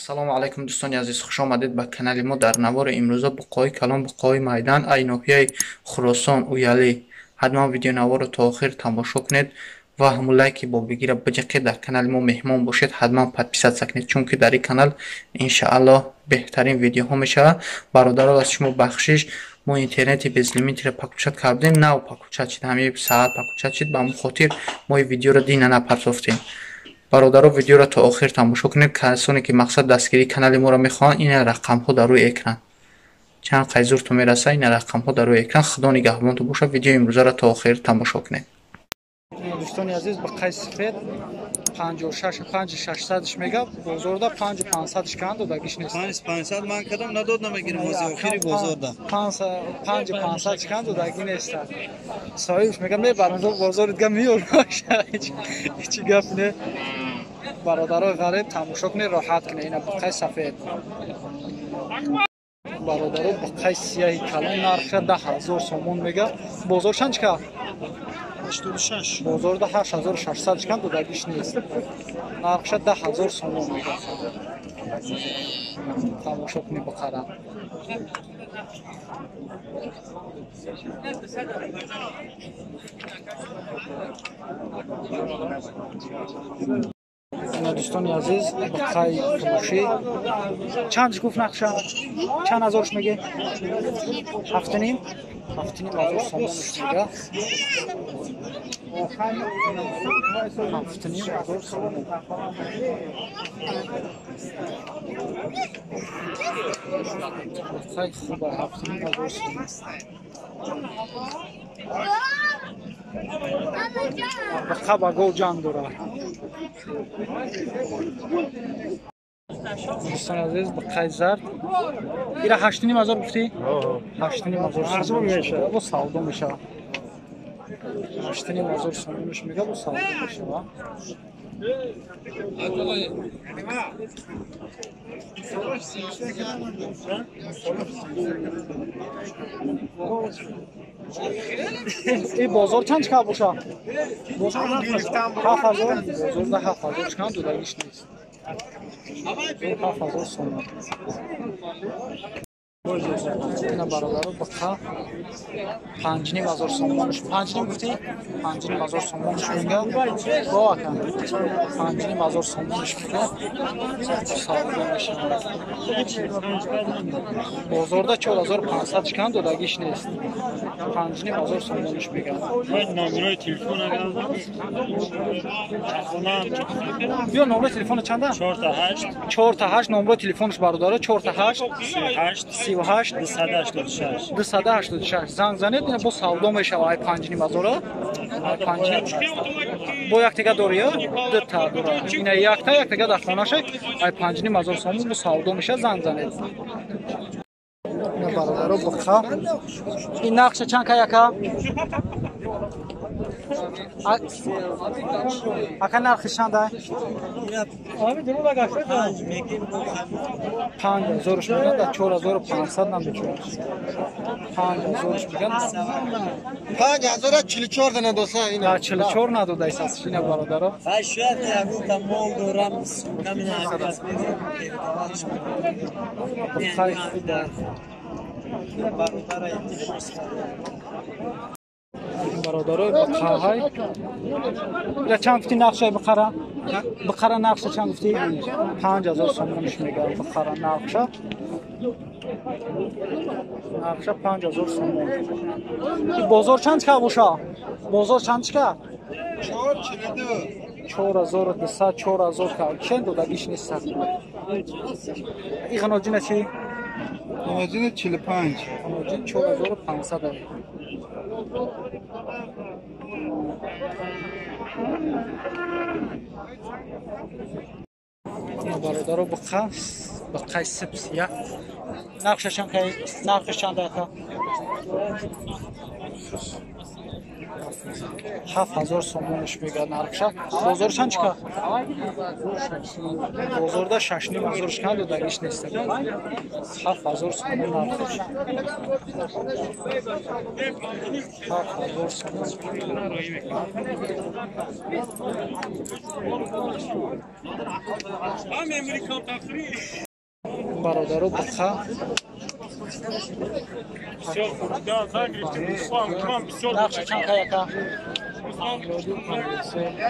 Ассалому алайкум дӯстони азиз, хуш омадед ба канали мо. Дар навори имрӯза буқои калон, буқои майдан ай ноҳияи Хуросон Уялӣ. Ҳатман видеонаворро то охир тамошо кунед ва ҳамун лайки бобигира биҷиқед. Дар канали мо меҳмон бошед, ҳатман подписаться кунед, чунки дар ин канал иншааллоҳ беҳтарин видеоҳо мешавад. Бародаро, аз шумо бахшиш, мо интернети безлимитро подключать кардем, нав подключать шид, ҳамин саат подключать шид, ба ҳамон хотир мо ин видеоро дина напартофтем. Бародаро, видеоро то охир тамошо кунед. Касоне ки мақсад дастгирии канали моро мехоҳанд, ина рақамҳо дар рӯи экран. Чанд қай зуртон мераса, ина рақамҳо дар рӯи экран. Худо нигаҳбонтон бошад. Видеои имрӯзаро то охир тамошо кунед. Дӯстони азиз, буқаи сифед 56 5600 мега, бозорда 5500 кан додагиш нест. 5500 ман кадам надод, намегирам, ҳозир охири бозорда. 5500 кан додаги нест. Соҳибш мега мебарам бозори дига меёрам. Ҳеҷ гап не. Бародарои ғариб тамошо кунед, роҳат кунед. Ина буқаи сафед. Бародаро, буқаи сияҳи калон нархша 10000 сомон мега. Бозор чанд чика? 86. Бозорда 8600 чикан додагиш нест. Нархша 10000 сомон мега. Тамошо кунед буқара. Ина дӯстони азиз, буқаи фурӯшӣ чанд гуфт нақша? Чанд ҳазорш меге? 7.5? 7.5 ҳазор сомонш мега. 7.5 ҳазор сомон. Буқаи хуба 7.5 ҳазор сомон. Буқа ба гов ҷанг дорад. Дӯстони азиз, буқаи зард ира 8.5 ҳазор гуфтӣ? 8.5 ҳазор сомон мешавад, бо савдо мешавад. 8.5 ҳазор сомонш мега, бо савдо мешавад. И бозор чанд чика боша? 7000. Бозорда 7000 чикан додагиш нест. 7000 сомон. Ина бародаро, буқа 5.5 ҳазор сомонш. 5.5 гуфтӣ? 5.5 ҳазор сомонш мега. Го ака. 5.5 ҳазор сомонш мега. Савдо мешавад. Бозорда 4500 чикан додагиш нест. 5.5 ҳазор сомонш мега. Номерои телефон биё, номерои телефона чанда? 4 8 4 8 номерои телефонш бародаро 4 8 38 38 286 286. Занг занед, ина бо савдо мешава. Ай 5.5 ҳазора. Ай 5.5 бо яктига дори, дута дора. Ина якта, яктига дар хонаша. Ай 5.5 ҳазор сомон бо савдо меша, занг занед. Ина бародаро, буқа. Ин нақша чанд ка яка? Ака, нархи чанда? 5000 меган, дар 4500 намечӯрад. 5000 меган. 5044 надоса ина. Дар 44 надодаис ина бародаро. Шояд ягонта мол дорам, Буқаи хуба. Бародаро, буқаҳай. Ира чанд гуфти нақшаи буқара? Буқара нақша чанд гуфти? 5000 сомонш мега буқара нақша. Нақша 5000 сомон. Бозор чанд чика боша? Бозор чанд чика? 442. 4200, 4000 ка. Чен додагиш нест. И ғаноҷина чи? Ғаноҷина 45. Ғаноҷин 4500. Бародаро, буқа, буқаи сип сия. Нархша чанд кай? Нархш чанд ака? 7000 сомониш мега нархша. Бозор чанд чика? Бозорда 6500 шкан додагиш нест. 7000 сомон нархш. 7000 сомон. Бародаро бақа нархша чанд каяка?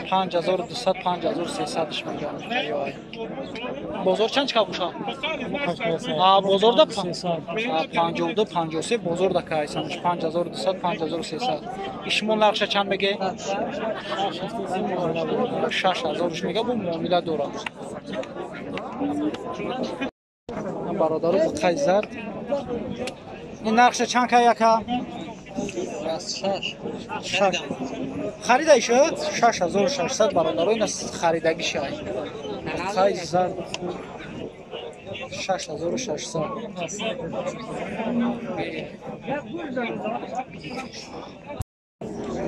5200 5300 мегӯянд. Бозор чанд чика буша? Бозорда 52 53 бозорда кайсанш 5200 5300. Ишмо нархша чанд меге? 6000 мега, бу муомила дорад. Бародаро буқай зард. Ин нархша чанд каяка? 6. Харида ишо 6600 бародаро, ина харидагӣ шай. Буқай зард 6600.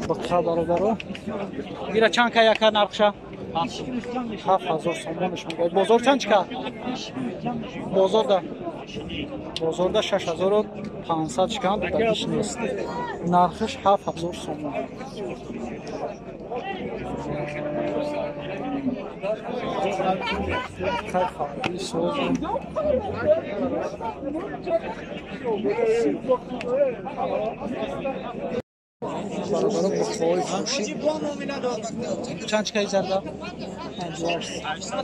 Буқа бародаро. Ира чанд каяка нархша? 7000 сомониш мегӯяд. Бозор чанд чика? Бозорда 6500 чикан додагиш нест. Нархиш 7000 сомон. Бародаро буқҳои фурӯшӣ чанд чикаи зарда?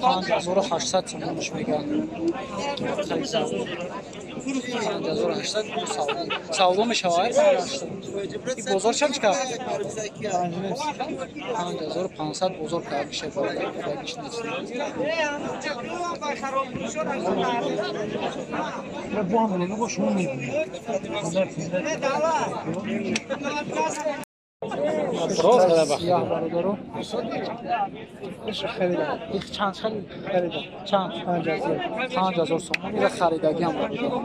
5800 сомониш мегӯянд. 5800 савдо мешавад. Бозор чанд чика? 5500 бозор кардиша бародариш нест. Сиёҳ бародаро. Их чанд харида? Чанд? 5000 сомон. Ира харидагиам бародаро.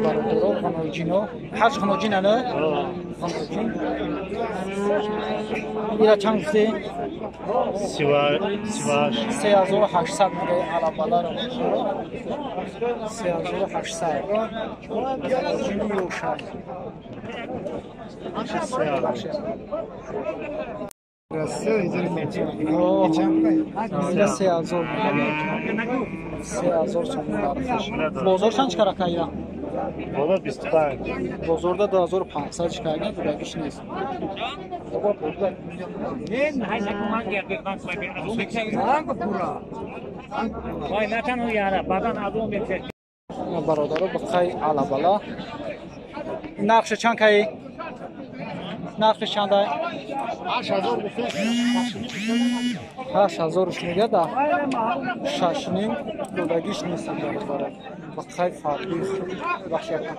Бародаро ғаноҷино. Ҳаҷ ғаноҷин ана? Ғаноҷин. Ира чанд гуфтӣ? 3800 мегӯяд алабаларо. 3800. Ғаноҷини ёшай. Ира 3000 мегӯяд. 3000 сомон нархш. Бозор чанд чикара кайра? Бозор 25. Бозорда 2500 чикарга додагиш нест. Бародаро буқай алабала. Нархша чанд каи? Нархш чандай? 8000 мегӯяд, 6,5 додагиш нест бародаро. Буқай фарқи бахшяка.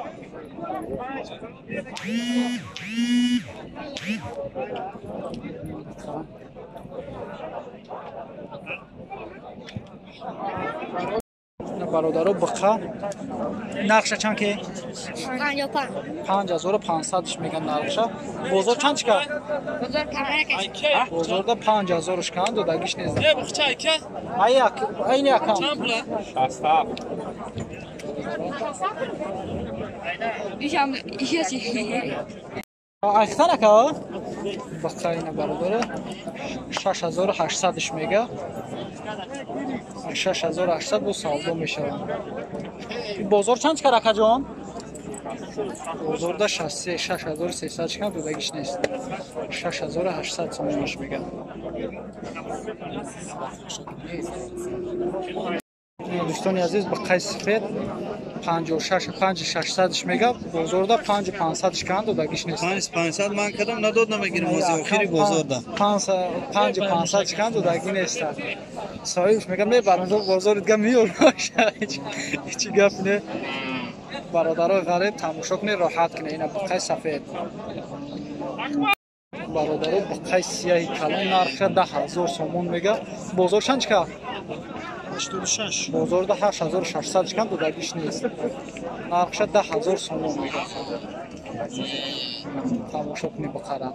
Бародаро буқа нархша чанд ки? 5500 мегӯянд нархша. Бозор чанд чика? Бозорда 5000 шкан додагиш нест. Айни акам. Айхтан ака? Буқа ина бародаро 6800 мега. 6800 бо савдо мешавад. Бозор чанд чикар акаҷон? Бозорда 6300 чикар додагиш нест. 6800 сомониш мегӯяд. Дӯстони азиз, буқаи сифед 56 600 мега, бозорда 5500 шикан додагиш нест. 5500 ман кадом надод намегирам, ози охири бозорда. 5500 шикан додаги нест. Соҳибш мега мебарам бозори дига меёрам. Ҳеҷ гап не. Бародарои ғариб тамошо кунед, роҳат кунед. Ина буқаи сафед. Бародаро буқаи сияҳи калон нарха 10000 сомон мега. Бозор чанд чика? 86. Бозорда 8600 шкан додагиш нест. Нархша 10000 сомон мегӯяд. Тамошо кунед буқара.